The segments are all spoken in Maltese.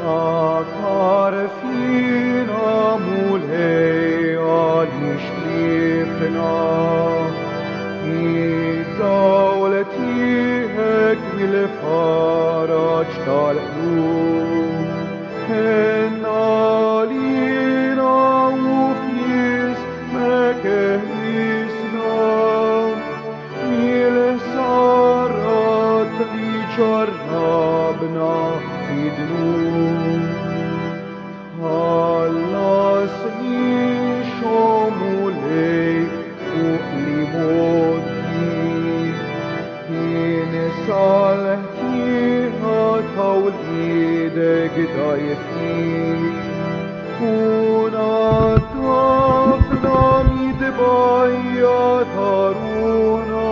Ftakar fina Mulej għaliex tlifna id-dawl tiegħek bil-faraġ tal-qlub. Ħenn għalina u f'ismek eħlisna mill-ħsarat li ġarrabna fid-dnub. Tħallasniex, o Mulej, fuq l-imgħoddi. Insa l-ħtieqa ta' wliedek dgħajfin. U naddafna mid-tbajja ta' ruħna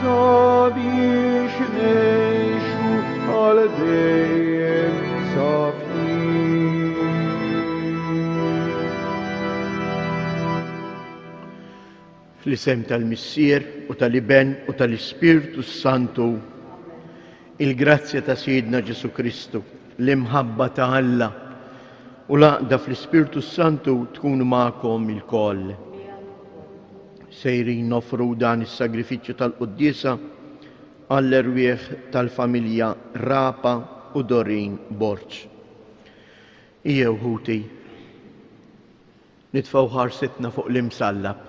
sabiex ngħixu għal dejjem safjin. Fl-isem tal-Missier u tal-Iben u tal-Ispirtu s-Santu, il-grazzja ta' Sidna Ġesù Kristu, l-imħabba ta' Alla u l-għaqda fl-Ispirtu s-Santu tkun magħkom ilkoll. Sejrin noffru dan is-sagrifiċċju tal-quddiesa għall-erwieħ tal-familja Rapa u Doreen Borg. Ejjew ħuti, nitfgħu ħarsitna fuq l-imsallab.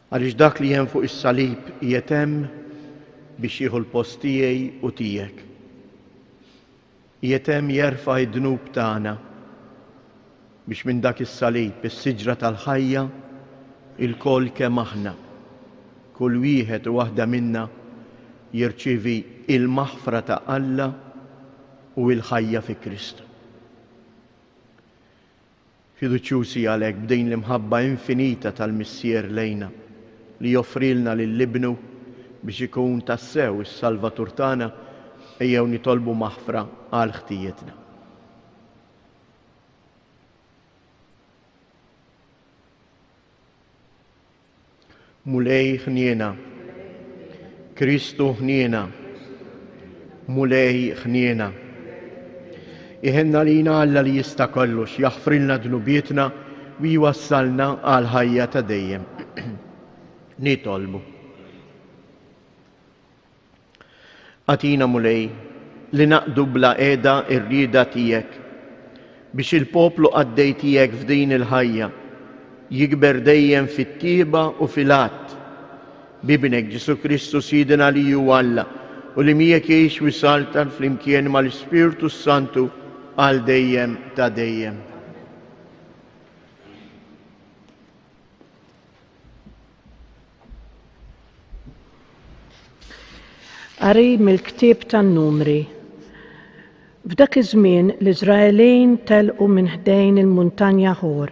Għaliex dak li hemm fuq is-salib qiegħed hemm biex jieħu l-post tiegħi u tiegħek. Qiegħed hemm jerfa' id-dnub tagħna biex minn dak is-salib, is-siġra tal-ħajja, ilkoll kemm aħna, kull wieħed u waħda minna jirċievi il-maħfra ta' Alla u l-ħajja fi Kristu. Fiduċjużi għalhekk b'din l-imħabba infinita tal-Missier lejna, li joffrilna lil Ibnu biex ikun tassew is-Salvatur tagħna, ejjew nitolbu maħfra għal ħtijietna. Mulej ħniena. Kristu ħniena. Mulej ħniena. Iħenna lina Alla li jista' kollox, jaħfrilna dnubietna u jwassalna għal ħajja ta' dejjem. Nitolbu. Agħtina, Mulej, li naqdu bla qiegħda r-rieda tiegħek, biex il-poplu qaddej tiegħek f'din il-ħajja jikber dejjem fit-tjieba u fil-għadd. B'Ibnek Ġesù Kristu Sidna li hu Alla u li miegħek jgħix u jsaltan flimkien mal-Ispirtu s-Santu għal dejjem ta' dejjem. Qari mill-ktieb tan-Numri. F'dak iż-żmien l-Iżraelin telqu minn ħdejn il-muntanja Ħor,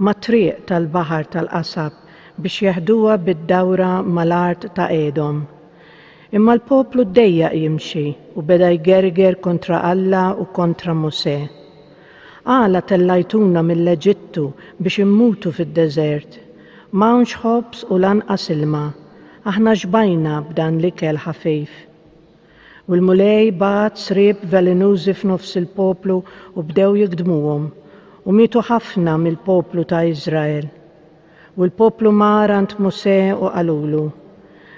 mat-triq tal-Baħar tal-Qasab biex jeħduha bid-dawra mal-art ta' Edom. Imma l-poplu ddejjaq jimxi u beda jgerger kontra Alla u kontra Mosè. Għala tellajtuna mill-Eġittu biex immutu fid-deżert? M'hawnx ħobż u lanqas ilma. Aħna xbajna b'dan l-ikel ħafif. U l-Mulej bagħat sriep velenużi f'nofs il-poplu u bdew jigdmuhom, u mietu ħafna mill-poplu ta' Iżrael. U l-poplu mar għand Mosè u qalulu,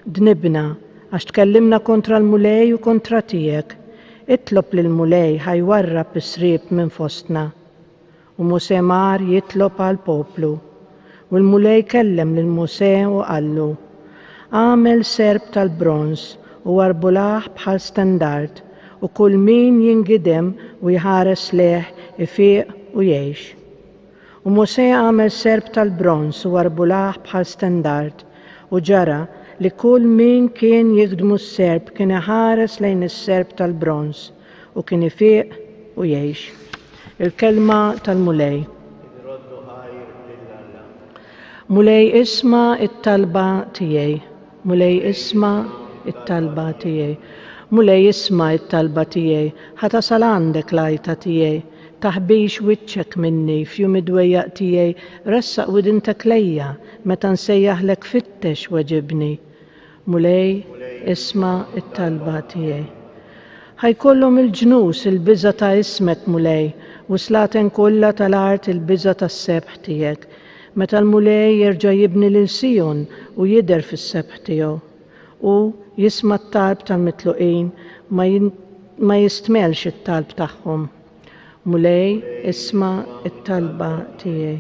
Dnibna, għax tkellimna kontra l-Mulej u kontra tiegħek. Itlob lill-Mulej ħa jwarrab is-sriep minn fostna. U Mosè mar jitlob għall-poplu. U l-Mulej kellem lil Mosè u qallu, Agħmel serp tal-bronż u arbulah bħal stendard, u kull min jingidem u jħares lejh ifiq u jgħix. U Mosè għamel serp tal-bronż u arbulah bħal stendard, u ġara li kull min kien jigdmu s-serp kien iħares lejn is-serp tal-bronż, u kien ifiq u jgħix. Il-Kelma tal-Mulej. Inroddu ħajr lil Alla. Mulej isma' t-talba tiegħi. Mulej isma' t-talba tiegħi. Mulej isma' t-talba tiegħi, ħa tasal għandek l-għajta tiegħi. Taħbix wiċċek minni f'jum id-dwejjaq tiegħi, ressaq widintek lejja, meta nsejjaħlek fittex weġibni. Mulej isma' t-talba tiegħi. Ħa jkollhom il-ġnus il-biża' ta' ismek, Mulej, u s-slaten kollha tal-art il-biża' tas-sebħ tiegħek, meta l-Mulej jerġa' jibni lil Sijon u jidher fis-sebħ tiegħu. Hu jisma' t-talb tal-mitluqin, ma ma jistmellx it-talb tagħhom. Mulej, isma' t-talba tiegħi.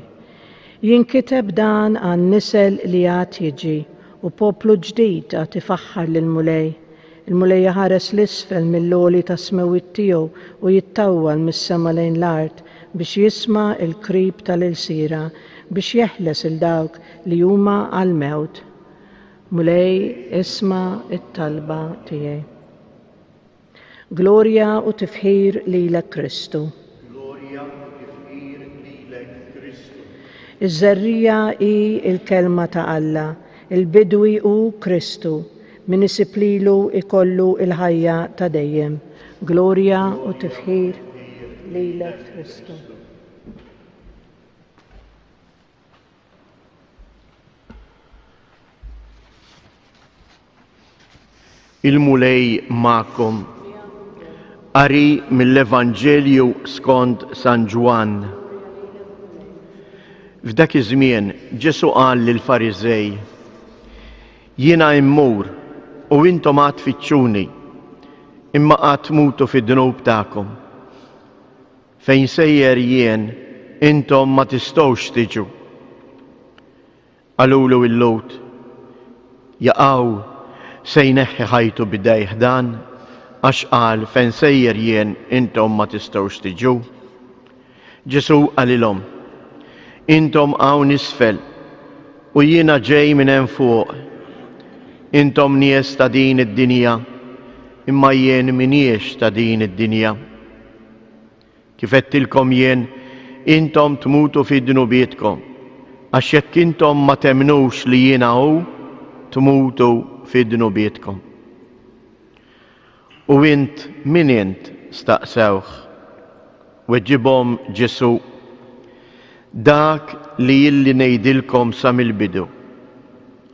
Jinkiteb dan għan-nisel li għad jiġi, u poplu ġdid għad ifaħħar lill-Mulej. Il-Mulej iħares 'l isfel mill-għoli tas-smewwiet tiegħu u jittawwal mis-sema lejn l-art biex jisma' l-krib tal-ilsiera, biex jeħles 'il dawk li huma għall-mewt. Mulej, isma' t-talba tiegħi. Glorja u tifħir lilek Kristu. Glorja u tifħir lilek Kristu. Iż-żerriegħa hi l-Kelma ta' Alla, il-bidwi hu Kristu, min isib lilu jkollu l-ħajja ta' dejjem. Glorja u tifħir lilek Kristu. Il-Mulej magħkom. Qari mill-Evanġelju skont San Ġwann. F'dak iż-żmien Ġesù qal lill-Fariżej, Jiena immur u intom għad tfittxuni, imma għad tmutu fid-dnub tagħkom. Fejn sejjer jien, intom ma tistgħux tiġu. Qalulu l-Lhud, Jaqaw se jneħħi ħajtu b'idejh dan, għax qal, 'Fejn sejjer jien, intom ma tistgħux tiġu'? Ġesù qalilhom, Intom hawn isfel, u jiena ġej minn hemm fuq. Intom nies ta' din id-dinja, imma jien m'iniex ta' din id-dinja. Kif għedtilkom jien, intom tmutu fi dnubietkom, għax jekk intom ma temmnux li jiena hu, tmutu fi dnubietkom. U int min int? staqsewh. Weġibhom Ġesù, Dak li illi ngħidilkom sa mill-bidu.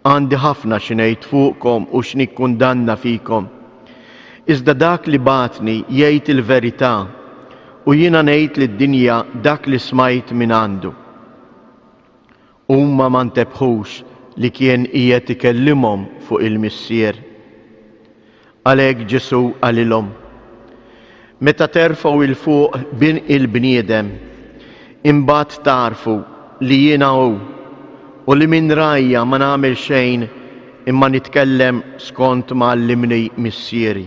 Għandi ħafna xi ngħid fuqkom u x'nikkundanna fikom. Iżda dak li bagħatni jgħid il-verità, u jiena ngħid lid-dinja dak li smajt mingħandu. Huma ma ntebħux li kien qiegħed ikellimhom fuq il-Missier. Għalhekk Ġesù qalilhom, Meta terfgħu 'l fuq Bin il-bniedem, imbagħad tagħrfu li jiena hu, u li minn rajja ma nagħmel xejn imma nitkellem skont ma għallimni Missieri.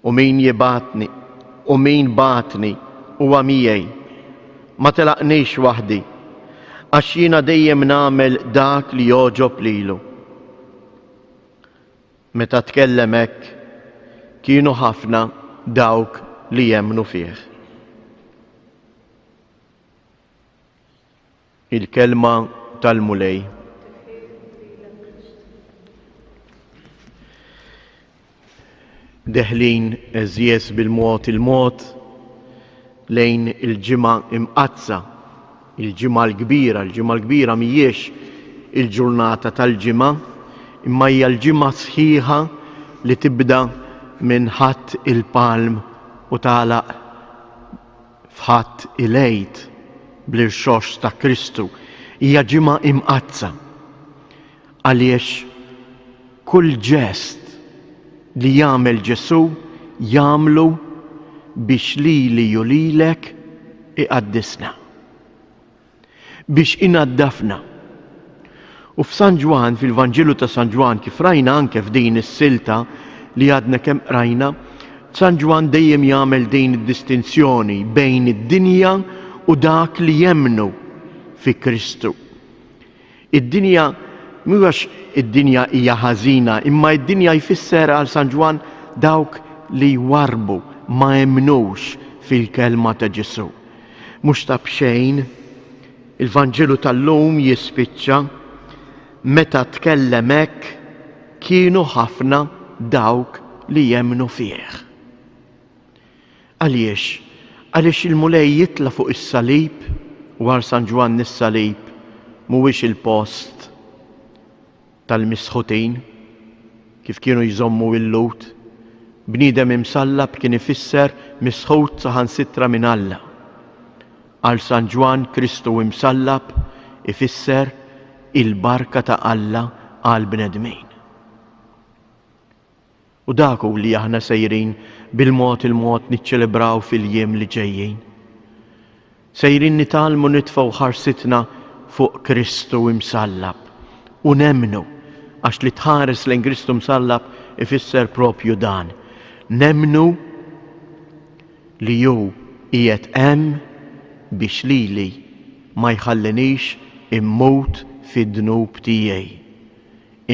U min jibgħatni, u min bagħatni huwa miegħi. Ma telaqnix waħdi, għax jiena dejjem nagħmel dak li jogħġob lilu. Meta tkellem hekk, kienu ħafna dawk li emmnu fih. Il-Kelma tal-Mulej. Deħlin għeżież bil-mod il-mod lejn il-Ġimgħa Imqaddsa, il-Ġimgħa l-Kbira. Il-Ġimgħa l-Kbira mhijiex il-ġurnata tal-ġimgħa, imma hija l-ġimgħa sħiħa li tibda minn Ħadd il-Palm u tagħlaq f'Ħadd il-Għid bl-irxoxt ta' Kristu. Hija ġimgħa imqaddsa għaliex kull ġest li jagħmel Ġesù jagħmlu biex lili u lilek iqaddisna. Biex inaddafna. U f'San Ġwann, fil-Vanġelu ta' San Ġwann, kif rajna anke f'din is-silta li għadna kemm qrajna, San Ġwann dejjem jagħmel din id-distinzjoni bejn id-dinja u dak li jemmnu fi Kristu. Id-dinja mhux għax id-dinja hija ħażina, imma id-dinja jfisser għal San Ġwann dawk li jwarrbu, ma emmnux fil-kelma ta' Ġesù. Mhux ta' b'xejn, il-Vanġelu tal-lum jispiċċa meta tkellem hekk kienu ħafna dawk li jemmnu fih. Għaliex? Għaliex il-Mulej jitla' fuq is-salib u għal San Ġwann is-salib mhuwiex il-post tal-misħutin kif kienu jżommu l-Lhud. Bniedem imsallab kien ifisser misħut saħansitra minn Alla. Għal San Ġwann Kristu imsallab ifisser il-barka ta' Alla għall-bnedmin. U dak hu li aħna sejrin bil-mod il-mod niċċelebraw fil-jiem li ġejjin. Sejrin nitgħallmu nitfgħu ħarsitna fuq Kristu imsallab u nemmnu għax li tħares lejn Kristu msallab ifisser propju dan. Nemmnu li hu qiegħed hemm biex lili ma jħallinix immut fid-dnub tiegħi,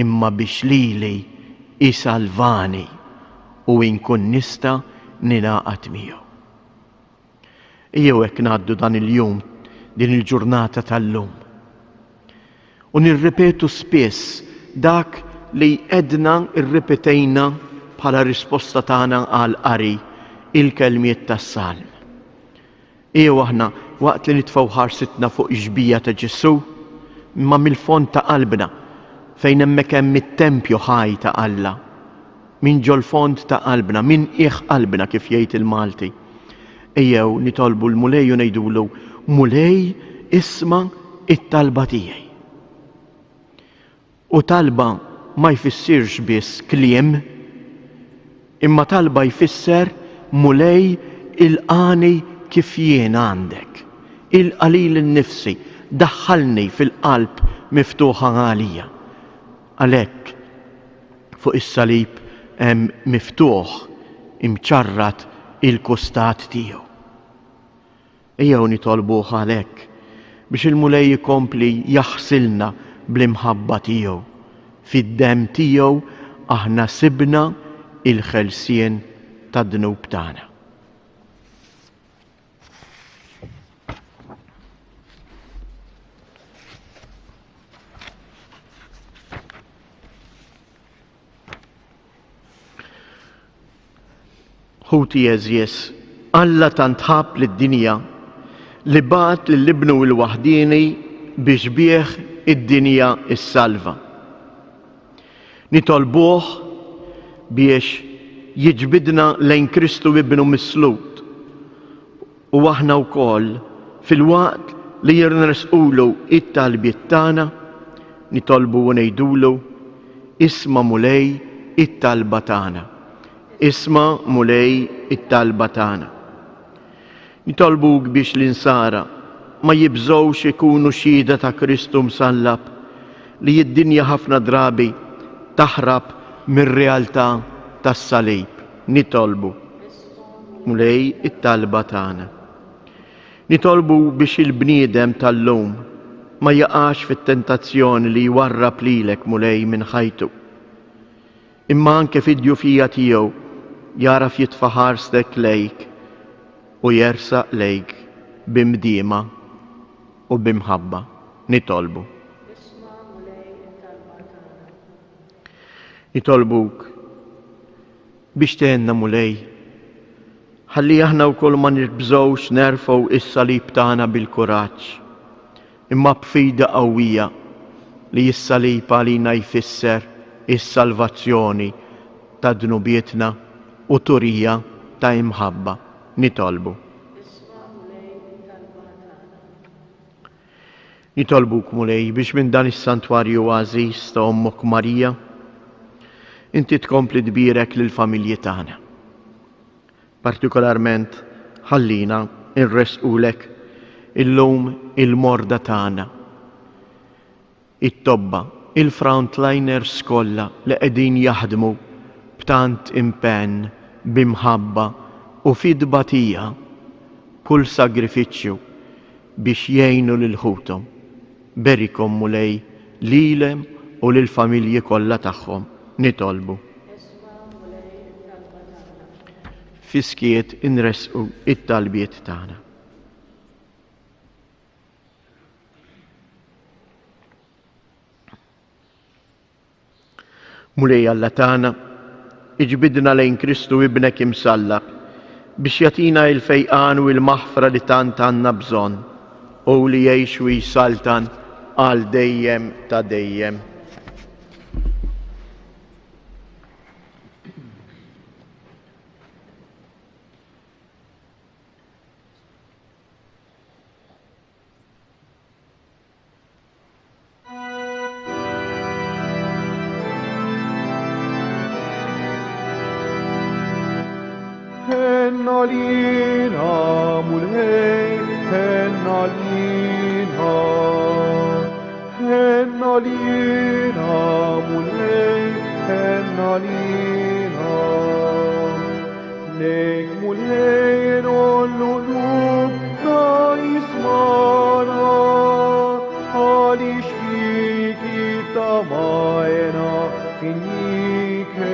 imma biex lili jsalvani u inkun nista' ningħaqad miegħu. Ejjew hekk ngħaddu dan il-jum, din il-ġurnata tal-lum. U nirripetu spiss dak li għedna rripetejna bħala risposta tagħna għal qari il-kelmiet tas-salm. Ejjew aħna waqt li nitfgħu ħarsitna fuq ix-xbieha ta' Ġesù, imma mill-fond ta' qalbna fejn hemmhekk hemm it-tempju ħaj ta' Alla, minn ġol-fond ta' qalbna, minn qiegħ qalbna kif jgħid il-Malti. Ejjew nitolbu l-Mulej u ngħidulu, Mulej isma' it-talba tiegħi. U talba ma jfissirx biss kliem, imma talba jfisser Mulej ilqani kif jien għandek. Ilqa' lili nnifsi, daħħalni fil-qalb miftuħa għalija. Għalhekk, fuq is-salib hemm miftuħ, imċarrat il-kustat tiegħu. Ejjew nitolbuh għalhekk biex il-Mulej ikompli jaħsilna bl-imħabba tiegħu. Fid-demm tiegħu aħna sibna il-ħelsien tad-dnub tagħna. Ħuti għeżież, Alla tant ħabb lid-dinja li bagħat lil Ibnu l-waħdieni biex bih id-dinja ssalva. Nitolbuh biex jiġbidna lejn Kristu Ibnu mislut u aħna wkoll filwaqt li jirnresqulu it-talbiet tagħna nitolbu u ngħidulu isma' Mulej it-talba tagħna. Isma' Mulej it-talba tagħna. Nitolbuk biex l-insara ma jibżgħux ikunu xhieda ta' Kristu msallab li d-dinja ħafna drabi taħrab mir-realtà tas-salib. Nitolbu. Mulej it-talba tagħna. Nitolbu biex il-bniedem tal-lum ma jaqax fit-tentazzjoni li jwarrab lilek Mulej minn ħajtu. Imma anke fid-djufija tiegħu jagħraf jitfa' ħarstek lejk u jersaq lejk bi mdiema u bi mħabba. Nitolbu. Nitolbuk biex tgħinna Mulej, ħalli aħna wkoll ma nibżgħux nerfgħu is-salib tagħna bil-kuraġġ. Imma b'fidi qawwija li s-salib għalina jfisser is-salvazzjoni ta' dnubietna u turija ta' imħabba. Nitolbu. Nitolbuk, Mulej, biex minn dan is-santwarju għażiż ta' Ommok Marija, inti tkompli tbierek lill-familji tagħna. Partikolarment ħallina nressqulek illum il-morda tagħna, it-tobba, il-frontliners kollha li qegħdin jaħdmu b'tant impenn, b'imħabba u fi tbatija kull sagrifiċċju biex jgħinu lil ħuthom. Berikhom Mulej lilhem u lill-familji kollha tagħhom. Nitolbu. Fis-skiet inressqu it-talbiet tagħna. Mulej Alla tagħna, iġbidna lejn Kristu Ibnek imsallab biex jagħtina il-fejqan u l-maħfra li tant għandna bżonn, u li jgħix u jsaltan għal dejjem ta' dejjem. Ħenn għalina Mulej, ħenn għalina. Ħenn għalina Mulej, ħenn għalina. Lejk Mulej nollu qlubna ismana, għaliex fik ittamajna finike.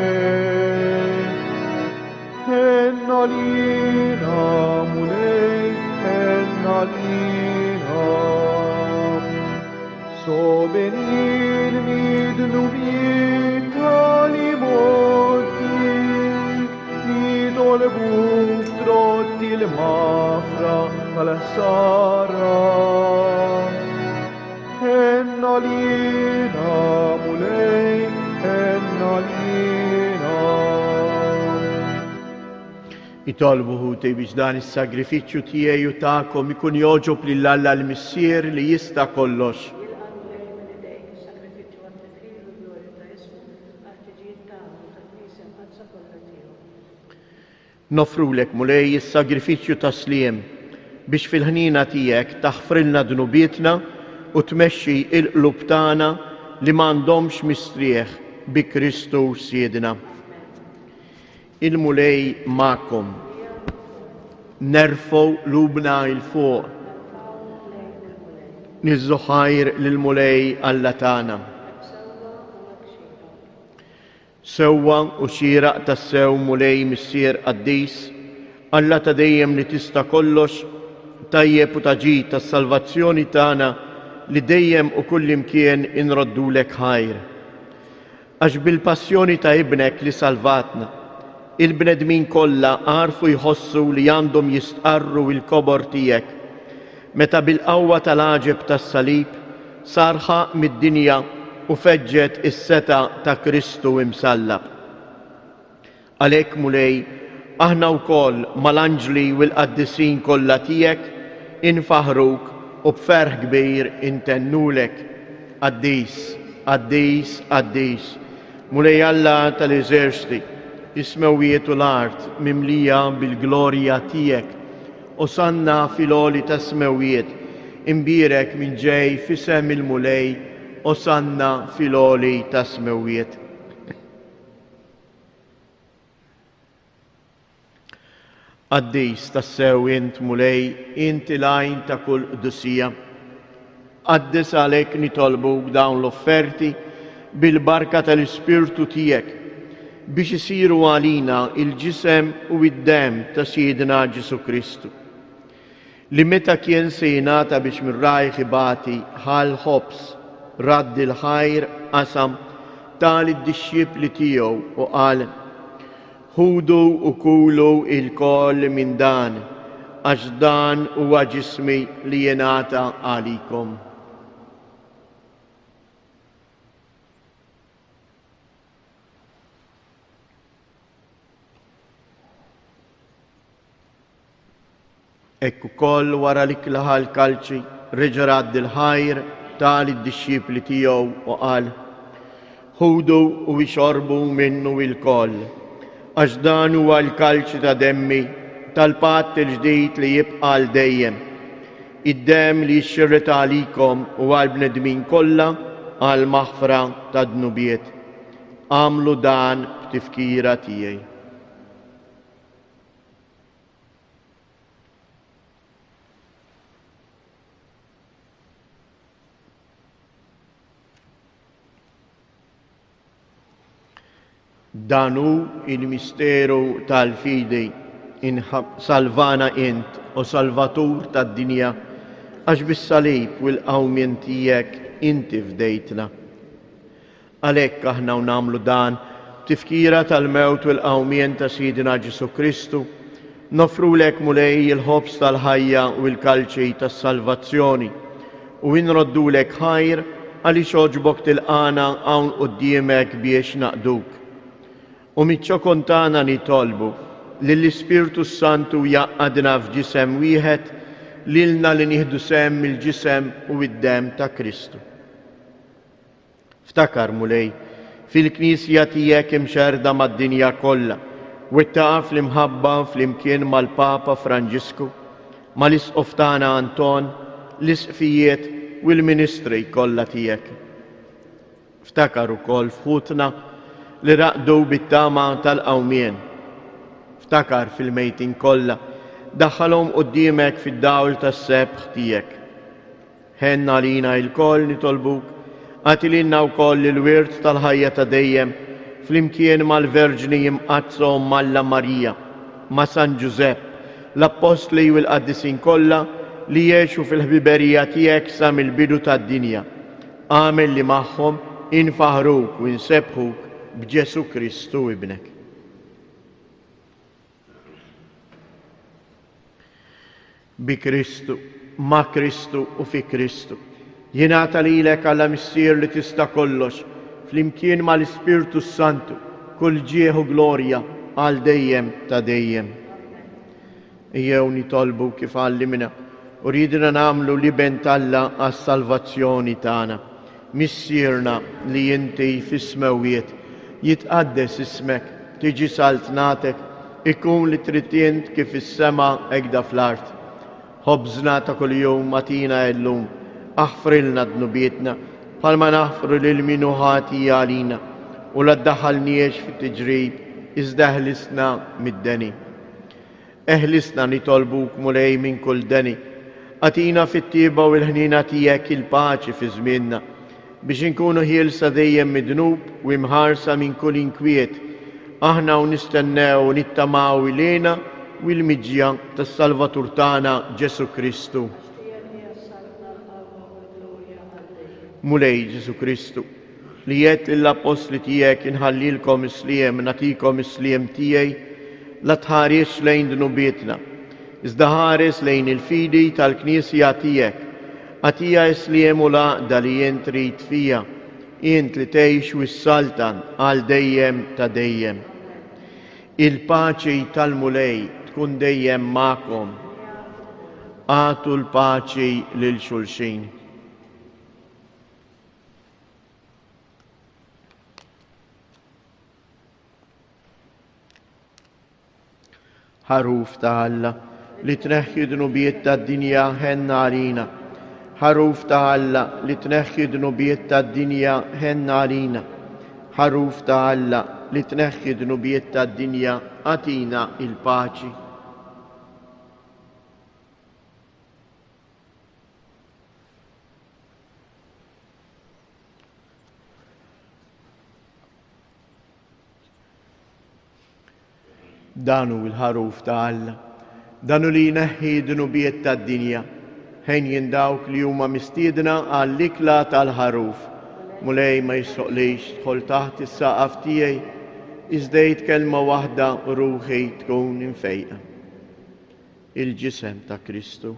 Ħenn għalina Mulej, ħenn għalina. Sobenin midnubiet tal-imgħoddi, nitolbuk trotti l-mafra tal-ħsara. Ħenn għalina Mulej, ħenn għalina. Itolbu ħuti biex dan is-sagrifiċċju tiegħi u tagħkom ikun jogħġob lil Alla l-Missier li jista' kollox. Jilqa' l-Mulej minn idejk is-sagrifiċċju għat-tifħir u l-glorja ta' ismu, għall-ħtiġijiet tagħna u tal-Knisja Mqaddsa kollha tiegħu. Noffrulek, Mulej, is-sagrifiċċju tas-sliem biex fil-ħniena tiegħek taħfrilna dnubietna u tmexxi l-qlub tagħna li m'għandhomx mistrieħ bi Kristu Sidna. Il-Mulej magħkom. Nerfgħu qlubna 'l fuq. Niżżu ħajr lill-Mulej Alla tagħna. Sewwa u xieraq tassew Mulej Missier Qaddis, Alla ta' dejjem li tista' kollox, tajjeb u ta' ġid tas-salvazzjoni tagħna li dejjem u kullimkien inroddulek ħajr. Għax bil-passjoni ta' Ibnek li salvatna, il-bnedmin kollha għarfu jħossu li għandhom jistqarru l-kobor tiegħek, meta bil-qawwa tal-għaġeb tas-salib sar ħaqq mid-dinja u feġġet is-setgħa ta' Kristu imsallab. Għalhekk, Mulej, aħna wkoll mal-anġli u l-qaddisin kollha tiegħek infaħħruk u b'ferħ kbir intennulek, Qaddis, qaddis, qaddis, Mulej Alla tal-eżerċti, is-smewwiet u l-art mimlija bil-glorja tiegħek. Osanna fil-għoli tas-smewwiet, imbierek min ġej f'isem il-Mulej, Osanna fil-għoli tas-smewwiet. Qaddis tassew int, Mulej, int il-għajn ta' kull qdusija. Qaddes għalhekk nitolbuk dawn l-offerti bil-barka tal-Ispirtu tiegħek biex isiru għalina il-ġisem u id-demm ta' Sidna Ġesù Kristu. Li meta kien se jingħata biex minn rajh ibati, ħa l-ħobż, radd il-ħajr, qasam, ta lid-dixxipli tiegħu u qal, Ħudu u kulu ilkoll minn dan, għax dan huwa ġismi li jingħata għalikom. Hekk ukoll wara li klaħa l-kalċi, reġa' radd il-ħajr, ta lid-dixxipli tiegħu u qal, Ħudu u ixorbu minnu ilkoll, għax dan huwa l-kalċi ta' demmi, tal-patt il-ġdid li jibqa' għal dejjem, id-demm li jixxirret għalikom u għall-bnedmin kollha għall-maħfra tad-dnubiet. Agħmlu dan b'tifkira tiegħi. Dan hu il-misteru tal-fidi, salvana int, o Salvatur tad-dinja, għax bis-salib u l-qawmien tiegħek inti fdejtna. Għalhekk aħna u nagħmlu dan, b'tifkira tal-mewt u l-qawmien ta' Sidna Ġesù Kristu, noffrulek Mulej il-ħobż tal-ħajja u l-kalċi tas-salvazzjoni, u inroddulek ħajr għaliex għoġbok tilqagħna hawn quddiemek biex naqduk. U miċ-ċokon tagħna nitolbu lill-Ispirtu s-Santu jgħaqqadna f'ġisem wieħed lilna li nieħdu sehem mill-ġisem u d-demm ta' Kristu. Ftakar, Mulej, fil-Knisja tiegħek imxerrda mad-dinja kollha, Wettaqha fl-imħabba flimkien mal-Papa Franġisku, mal-Isqof tagħna Anton, l-Isqfijiet u l-ministri kollha tiegħek. Ftakar ukoll f'ħutna li raqdu bit-tama tal-qawmien. Ftakar fil-mejtin kollha, daħħalhom quddiemek fid-dawl tas-sebħ tiegħek. Ħenn għalina ilkoll nitolbuk, agħti lilna wkoll il-wirt tal-ħajja ta' dejjem, flimkien mal-Verġni Imqaddsa Omm Alla Marija, ma' San Ġużepp, l-Appostli u l-qaddisin kollha li għexu fil-ħbiberija tiegħek sa mill-bidu tad-dinja. Agħmel li magħhom infaħħruk u nsebbħuk b'Ġesù Kristu Ibnek. Bi Kristu, ma' Kristu u fi Kristu. Jingħata lilek Alla Missier li tista' kollox, flimkien mal-Ispirtu s-Santu, kull ġieħ u glorja għal dejjem ta' dejjem. Ejjew nitolbu kif għallimna u riedna nagħmlu l-Iben t'Alla għas-salvazzjoni tagħna. Missierna li inti fis-smewwiet, jitqaddes ismek, tiġi saltnatek, ikun li trid int kif fis-sema hekda fl-art. Ħobżna ta' kuljum agħtina illum, aħfrilna dnubietna, bħalma naħfru lil min hu ħati għalina, u la ddaħħalniex fit-tiġrib, iżda eħlisna mid-deni. Eħlisna nitolbuk, Mulej, minn kull deni. Agħtina fit-tjieba u l-ħniena tiegħek il-paċi fi żmienna, biex inkunu ħielsa dejjem mid-dnub u imħarsa minn kull inkwiet, aħna u nistennew u nittamaw il-hena u l-miġja tas-Salvatur tagħna Ġesù Kristu. Mulej Ġesù Kristu, li għedt lill-appostli tiegħek inħallilkom is-sliem, nagħtikom is-sliem tiegħi, la tħarisx lejn dnubietna, iżda ħares lejn il-fidi tal-Knisja tiegħek. Agħtiha s-sliem u l-għaqda li int trid fiha, int li tgħix u ssaltan għal dejjem ta' dejjem. Il-paċi tal-Mulej tkun dejjem magħkom. Agħtu l-paċi lil xulxin. Ħaruf ta' Alla, li tneħħi dnubiet tad-dinja ħenna għalina. Ħaruf ta' Alla, li tneħħi dnubiet tad-dinja ħenna għalina. Ħaruf ta' Alla, li tneħħi dnubiet tad-dinja agħtina il-paċi. Dan hu l-ħaruf ta' Alla. Dan hu li jneħħi dnubiet tad-dinja. Ħenjin dawk li huma mistiedna għall-ikla tal-ħaruf. Mulej ma jistħoqlix tħol taħt is-saqaf tiegħi, iżda għid kelma waħda u ruħi tkun imfejqa. Il-ġisem ta' Kristu.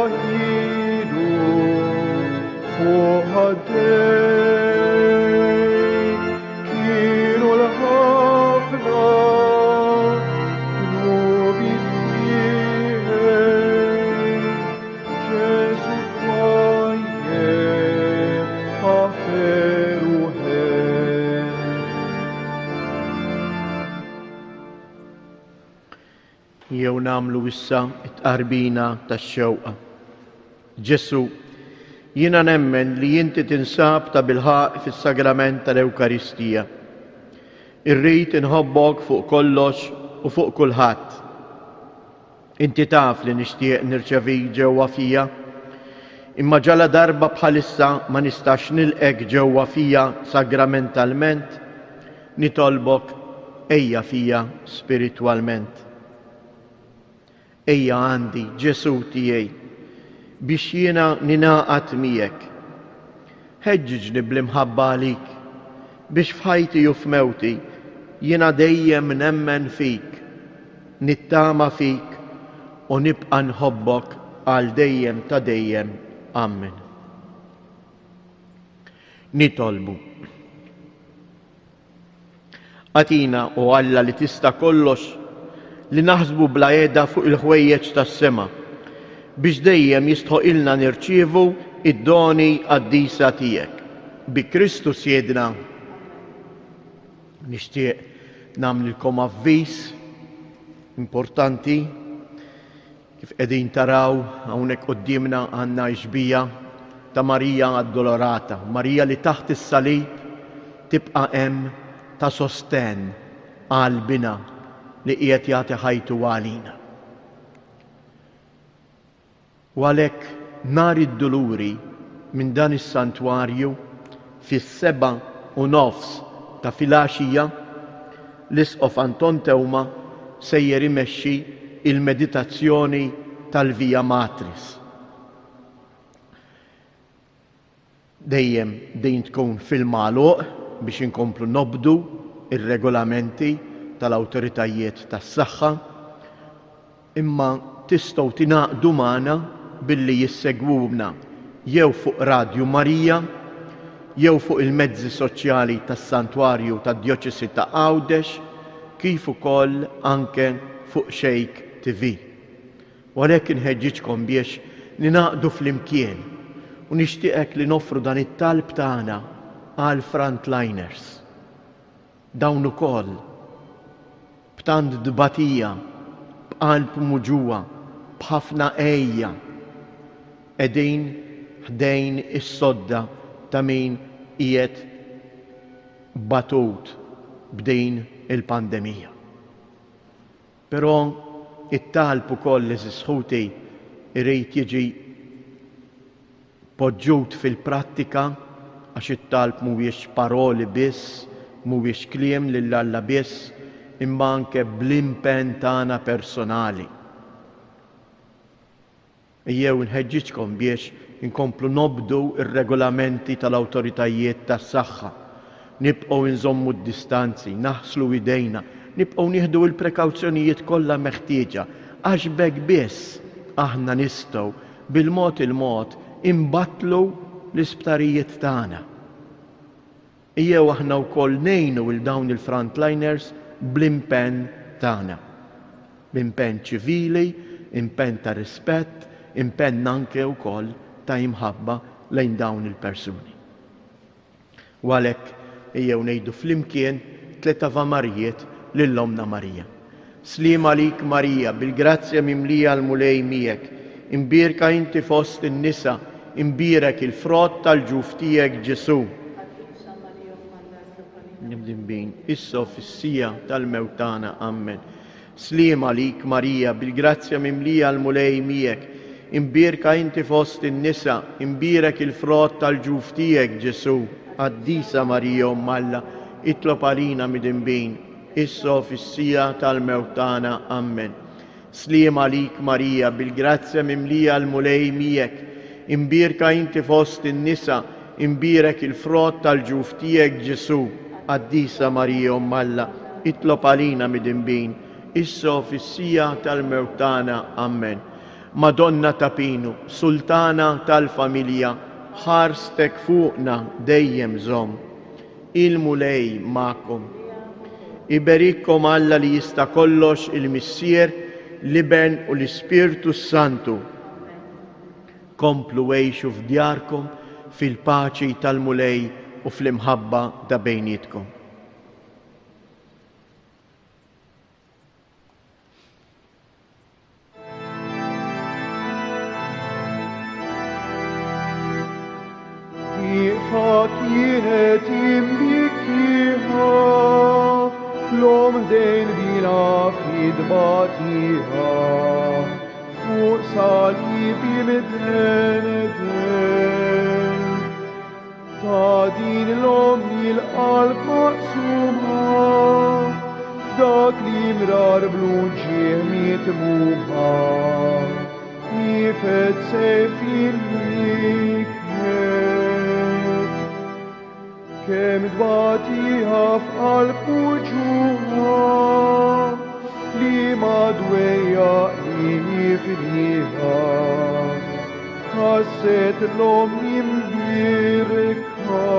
Refa' idu fuq ħaddejn kienu l-ħafna dnubiet tiegħi. Ġesù twajjeb ħafer u ħen. Jew nagħmlu issa t-tqarbina tax-xewqa. Ġesù, jiena nemmen li inti tinsab tabilħaqq fis-Sagrament tal-Ewkaristija. Irrid inħobbok fuq kollox u fuq kulħadd. Inti taf li nixtieq nirċevik ġewwa fija, imma ġaladarba bħalissa ma nistax nilqgħek ġewwa fija sagramentalment, Nitolbok, ejja fija spiritwalment. Ejja għandi, Ġesù tiegħi, biex jiena ningħaqad miegħek. Ħeġġiġni bl-imħabba għalik, biex f'ħajti u f'mewti jiena dejjem nemmen fik, nittama fik u nibqa' nħobbok għal dejjem ta' dejjem. Ammen. Nitolbu. Agħtina, o Alla li tista' kollox, li naħsbu bla heda fuq il-ħwejjeġ tas-sema, biex dejjem jistħoqilna nirċievu d-doni qaddisa tiegħek. Bi Kristu Sidna. Nixtieq nagħmlilkom avviż importanti. Kif qegħdin taraw hawnhekk quddiemna għandna x-xbieha ta' Marija Addolorata, Marija li taħt is-salib tibqa' hemm ta' sostenn għal Binha li qiegħed jagħti ħajtu għalina. U għalhekk nhar id-Duluri minn dan is-santwarju fis-7:30 ta' filgħaxija l-Isqof Anton Teuma sejjer imexxi il-meditazzjoni tal-Via Matris. Dejjem din tkun fil-magħluq biex inkomplu nobdu r-regolamenti tal-awtoritajiet tas-saħħa, imma tistgħu tingħaqdu magħna billi issegwuna jew fuq Radju Marija jew fuq il-mezzi soċjali tas-Santwarju tad-Djoċesi ta' Għawdex kif ukoll anke fuq Shake TV. U għalhekk inħeġġiġkom biex ningħaqdu flimkien u nixtieqek li noffru dan it-talb tagħna għall-frontliners. Dawn ukoll, b'tant tbatija, b'qalb muġugħa, b'ħafna għejja, qegħdin ħdejn is-sodda ta' min qiegħed batut b'din il-pandemija. Però it-talb ukoll, għeżież ħuti, irid jiġi poġġut fil-prattika għax it-talb mhuwiex paroli biss, mhuwiex kliem lil Alla biss, imma anke bl-impenn tagħna personali. Ejjew inħeġġiġkom biex inkomplu nobdu r-regolamenti tal-awtoritajiet tas-saħħa. Nibqgħu nżommu d-distanzi, naħslu idejna, nibqgħu nieħdu l-prekawzjonijiet kollha meħtieġa għax b'hekk biss aħna nistgħu bil-mod il-mod inbattlu l-isptarijiet tagħna. Ejjew aħna wkoll ngħinu 'l dawn il-frontliners bl-impenn tagħna. B'impenn ċivili, impenn ta' rispett, impenn anke wkoll ta' imħabba lejn dawn il-persuni. U għalhekk ejjew ngħidu flimkien tlett Avamarijiet lil Ommna Marija. Sliem għalik Marija, bil-grazzja mimlija l-Mulej miegħek. Imbierka inti fost in-nisa, imbierek il-frott tal-ġuf tiegħek Ġesù. Qaddisa Marija Omm Alla itlob għalina. Mdinbin, issa u fis-siegħa tal-mewt tagħna. Ammen. Sliem għalik Marija, bil-grazzja mimlija l-Mulej miegħek. Imbierka inti fost in-nisa, imbierek il-frott tal-ġuf tiegħek Ġesù. Qaddisa Marija Omm Alla, itlob għalina midinbin, issa u fis-siegħa tal-mewt tagħna. Ammen. Sliem għalik Marija, bil-grazzja mimlija l-Mulej miegħek. Imbierka inti fost in-nisa, imbierek il-frott tal-ġuf tiegħek Ġesù. Qaddisa Marija Omm Alla, itlob għalina midinbin, issa u fis-siegħa tal-mewt tagħna. Ammen. Madonna ta' Pinu, Sultana tal-familja, ħarstek fuqna dejjem żomm. Il-Mulej magħkom. Iberikkom Alla li jista' kollox, il-Missier, l-Iben u l-Ispirtu s-Santu. Komplu għixu f'djarkom fil-paċi tal-Mulej u fl-imħabba ta' bejnietkom. Wieqfa kienet imbikkiha, l-omm ħdejn bina fid-tbatija, fuq salib imdendel. Ta' din l-omm il-qalb maqsuma, f'dak li mrar bl-uġigħ mitmuma, nifed sejf il-nikmet. Kemm tbatiha f'qalb uġuħha, li ma dwejjaq li jifniha. Ħasset l-omm imbierka.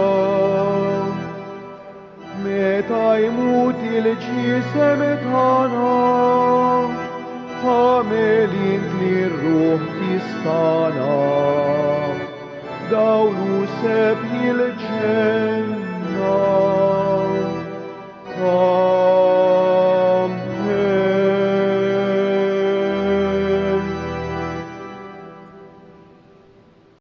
Meta jmut il-ġisem tagħna, tagħmel int li r-ruħ tistana. Dawl u sebħ il-ġenna.